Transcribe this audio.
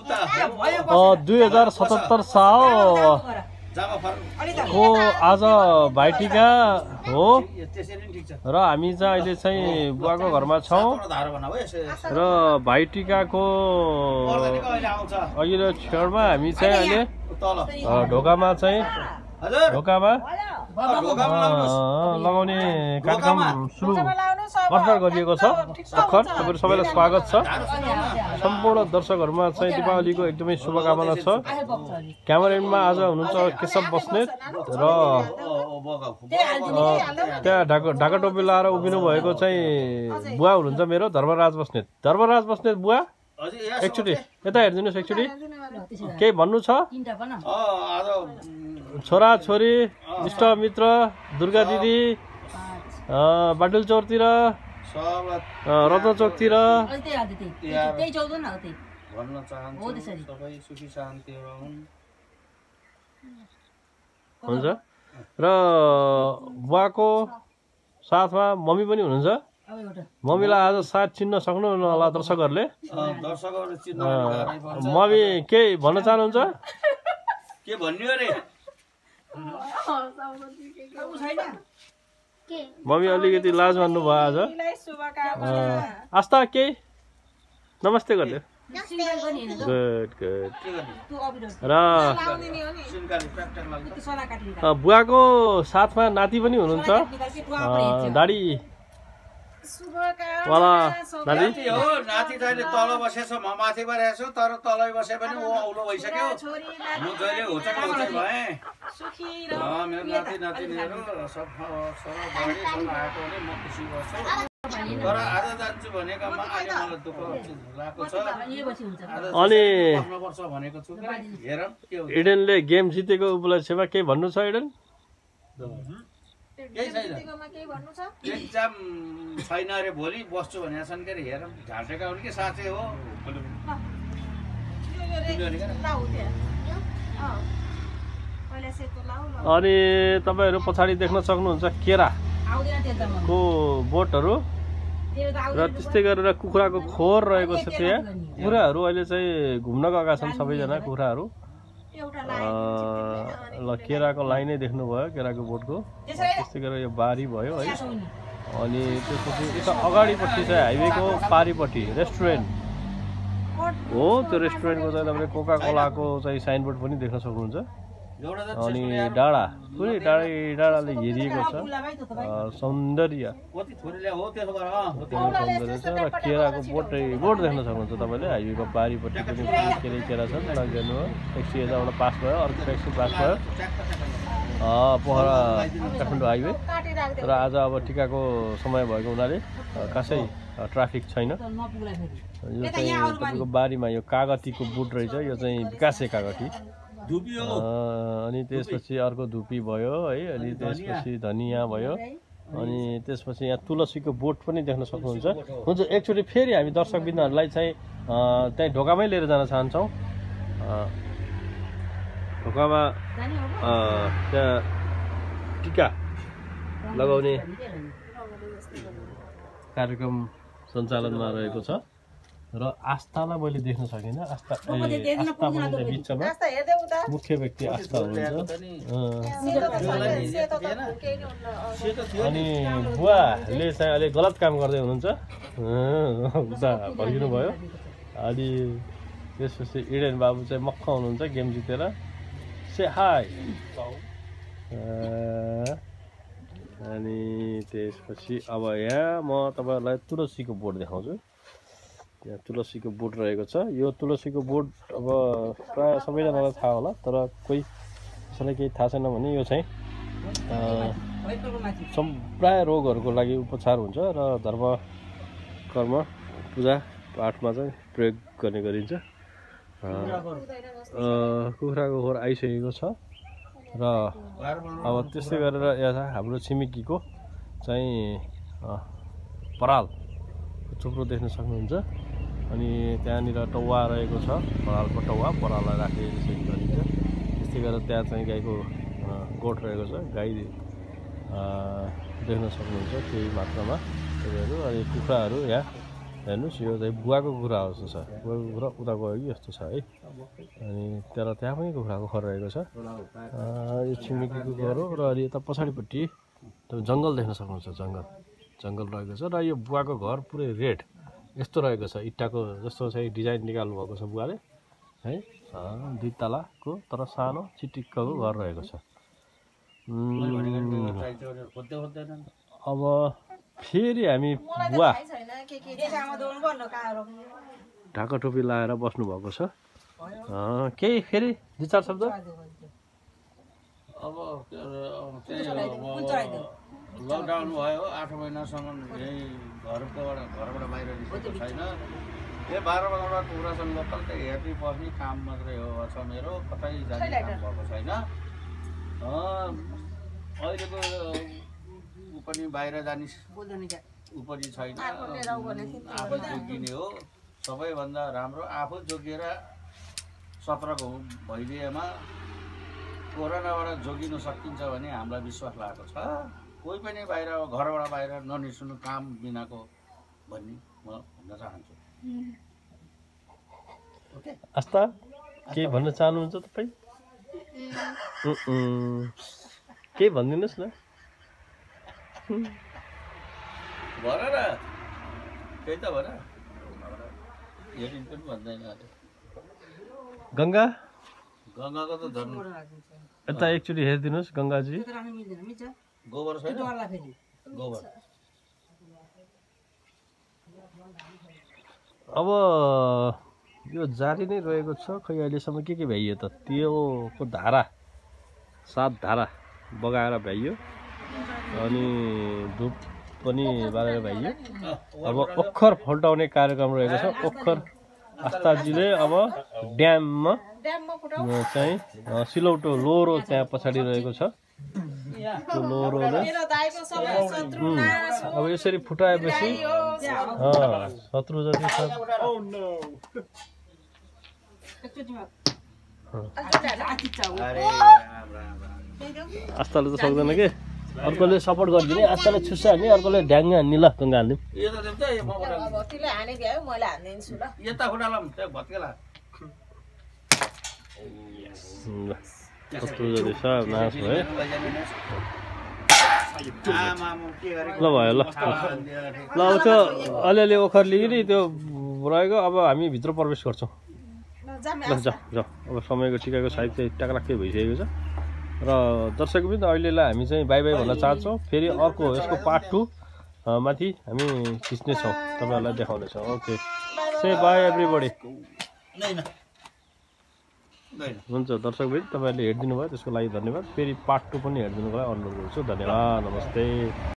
2077 साल को आज भाइटिका हो र हामी चाहिँ अहिले चाहिँ बुवाको घरमा छौँ र भाइटिकाको अघिल्लो क्षणमा हामी चाहिँ अहिले ढोकामा लगाउने कार्यक्रम सुरु भर्खर गरिएको छ। भर्खर तपाईँहरू सबैलाई स्वागत छ। सम्पूर्ण दर्शकहरूमा चाहिँ दीपावलीको एकदमै शुभकामना छ। क्यामेराम्यानमा आज हुनुहुन्छ केशव बस्नेत र त्यहाँ ढाका टोपी लाएर उभिनु भएको चाहिँ बुवा हुनुहुन्छ मेरो धर्मराज बस्नेत। धर्मराज बस्नेत बुवा एकचोटि यता हेरिदिनुहोस्, एकचोटि केही भन्नु छ? छोरा छोरी इष्टमित्र दुर्गा दिदी बाटुल चौरतिर रत्न चौकतिर हुन्छ र बुवाको साथमा मम्मी पनि हुनुहुन्छ। मम्मीलाई आज साथ चिन्न सक्नु होला दर्शकहरूले। मम्मी केही भन्न चाहनुहुन्छ? के भन्नु अरे? मम्मी अलिकति लाज मान्नु भयो आज। आस्था केही नमस्ते गरिदियो। Good good. र बुवाको साथमा नाति पनि हुनुहुन्छ, दाडी वाला नाति हो। नाति त अहिले तल बसेछ, म माथि बसेको छु, तर तलै बसे पनि ऊ औलो भइसक्यो। म जहिले होचक भएँ। मेरो नाति नातिनीहरू सब आएको भने म खुसी गर्छु। तर आज जान्छु भनेकोमा अहिले मलाई दुःख लागेको छ। अनि भनेको छु हेरौँ के हुन्छ। इडेनले गेम जितेको उपलक्ष्यमा केही भन्नु छ? इडेन केही छैन, एक्जाम छैन अरे, भोलि बस्छु भनेको छन् के अरे। हेरौँ, झाँटेका हुन् कि साँच्चै हो। अनि तपाईँहरू पछाडि देख्न सक्नुहुन्छ केराको बोटहरू र त्यस्तै गरेर कुखुराको खोर रहेको छ। त्यहाँ कुखुराहरू अहिले चाहिँ घुम्न गएका छन् सबैजना कुखुराहरू। ल केराको लाइनै देख्नुभयो, केराको बोटको। त्यस्तै गरेर यो बारी भयो है। अनि त्यसपछि यता अगाडिपट्टि चाहिँ हाइवेको पारिपट्टि रेस्टुरेन्ट हो। त्यो रेस्टुरेन्टको चाहिँ तपाईँले कोका कोलाको चाहिँ साइनबोर्ड पनि देख्न सक्नुहुन्छ। अनि डाँडा पुरै डाँडाले घेरिएको छ, सौन्दर्य र केराको बोट देख्न सक्नुहुन्छ तपाईँले। हाइवेको पारिपट्टि पनि केरा छन्। हेर्नु ट्याक्सी यताबाट पास भयो, अर्को ट्याक्सी पास भयो, पोखरा काठमाडौँ हाइवे। र आज अब टिकाको समय भएको हुनाले खासै ट्राफिक छैन। यो चाहिँ तपाईँको बारीमा यो कागतीको बुट रहेछ, यो चाहिँ विकासे कागती। अनि त्यसपछि अर्को धुपी भयो है। अनि त्यसपछि धनियाँ भयो। अनि त्यसपछि यहाँ तुलसीको बोट पनि देख्न सक्नुहुन्छ। हुन्छ, एकचोटि फेरि हामी दर्शकबिन्दुहरूलाई चाहिँ त्यहीँ ढोकामै लिएर जान चाहन्छौँ। ढोकामा त्यहाँ टिका लगाउने कार्यक्रम सञ्चालनमा रहेको छ र आस्थालाई मैले देख्न सकिनँ। आस्था पनि बिचमा मुख्य व्यक्ति आस्था हुनुहुन्छ। अनि बुवाले चाहिँ अहिले गलत काम गर्दै हुनुहुन्छ, उता भर्किनु भयो। अनि त्यसपछि इडेन बाबु चाहिँ मक्ख हुनुहुन्छ गेम जितेर। से हाई। अनि त्यसपछि अब यहाँ म तपाईँहरूलाई तुलसीको बोट देखाउँछु। यहाँ तुलसीको बोट रहेको छ। यो तुलसीको बोट अब प्रायः सबैजनालाई थाहा होला, तर कोही कसैलाई केही थाहा छैन भने यो चाहिँ प्राय रोगहरूको लागि उपचार हुन्छ र धर्म कर्म पूजा पाठमा चाहिँ प्रयोग गर्ने गरिन्छ। कुखुराको खोर आइसकेको छ र अब त्यस्तै गरेर यहाँ हाम्रो छिमेकीको चाहिँ पराल थुप्रो देख्न सक्नुहुन्छ। अनि त्यहाँनिर टौवा रहेको छ, परालको टौवा, पराललाई राखेर गरिन्छ। त्यस्तै गरेर त्यहाँ चाहिँ गाईको गोठ रहेको छ, गाई देख्न सक्नुहुन्छ केही मात्रामा तपाईँहरू। अनि कुखुराहरू यहाँ हेर्नुहोस् यो चाहिँ बुवाको कुखुरा हो जस्तो छ बुवाको कुखुरा उता गयो कि जस्तो छ है अनि त्यहाँ पनि कुखुराको घर रहेको छ यो छिमेकीको घर हो र अहिले यता पछाडिपट्टि तपाईँ जङ्गल देख्न सक्नुहुन्छ जङ्गल रहेको छ र यो बुवाको घर पुरै रेड यस्तो रहेको छ इट्टाको जस्तो चाहिँ डिजाइन निकाल्नु भएको छ बुवाले है 2 तलाको तर सानो चिटिक्कको घर रहेको छ अब फेरि हामी बुवा ढाका टोपी लाएर बस्नु भएको छ केही फेरि 2-4 शब्द अब लकडाउन भयो 8 महिनासम्म यही घरबाट बाहिर निस्केको छैन यो 12 वर्षबाट कुखुरासँग लोकल त हेर्ने पर्ने काम मात्रै हो छ मेरो कतै जाने काम भएको छैन अहिलेको ऊ पनि बाहिर जाने ऊ पनि छैन आफै जोगिने हो सबैभन्दा राम्रो आफू जोगिएर सतर्क भइदिएमा कोरोनाबाट जोगिन सकिन्छ भने हामीलाई विश्वास लागेको छ कोही पनि बाहिर घरबाट बाहिर ननिस्कनु काम बिनाको भन्ने म भन्न चाहन्छु आस्था के भन्न चाहनुहुन्छ तपाईँ के भनिदिनुहोस् न भन न त्यही त भन हेरिन्छ पनि भन्दैन गङ्गाको त झन् यता एकचोटि हेरिदिनुहोस् गङ्गाजी गोबर छैन गोबर अब यो जारी नै रहेको छ खै अहिलेसम्म के भ्याइयो त त्योको धारा 7 धारा बगाएर भ्याइयो अनि धुप पनि बालेर भ्याइयो अब ओखर फल्टाउने कार्यक्रम रहेको छ ओखर आस्थाजीले अब ड्याममा चाहिँ सिलौटो लोरो त्यहाँ पछाडि रहेको छ त्यो लोरोले अब यसरी फुटाएपछि शत्रु जति छ आस्थाले त सक्दैन के अर्कोले सपोर्ट गरिदिने आस्थाले छुस्सा हान्ने अर्कोले ढ्याङ्गा हान्ने ल गङ्गा हान्ने शत्रु जति छ नाश भयो ल भयो ल अब त्यो अलिअलि ओखर लिइकन त्यो रहेको अब हामी भित्र प्रवेश गर्छौँ ल जाऊ अब समयको टिकाको साहित्य टाकलाक्कै भइसकेको छ र दर्शकवृन्द अहिलेलाई हामी चाहिँ बाई बाई भन्न चाहन्छौँ फेरि अर्को यसको पार्ट 2 माथि हामी खिच्नेछौँ तपाईँहरूलाई देखाउनेछौँ ओके से बाई एभ्रीबडी हुन्छ दर्शकवृन्द तपाईँहरूले हेरिदिनु भयो त्यसको लागि धन्यवाद फेरि पार्ट 2 पनि हेरिदिनुको लागि अनुरोध गर्छु धन्यवाद नमस्ते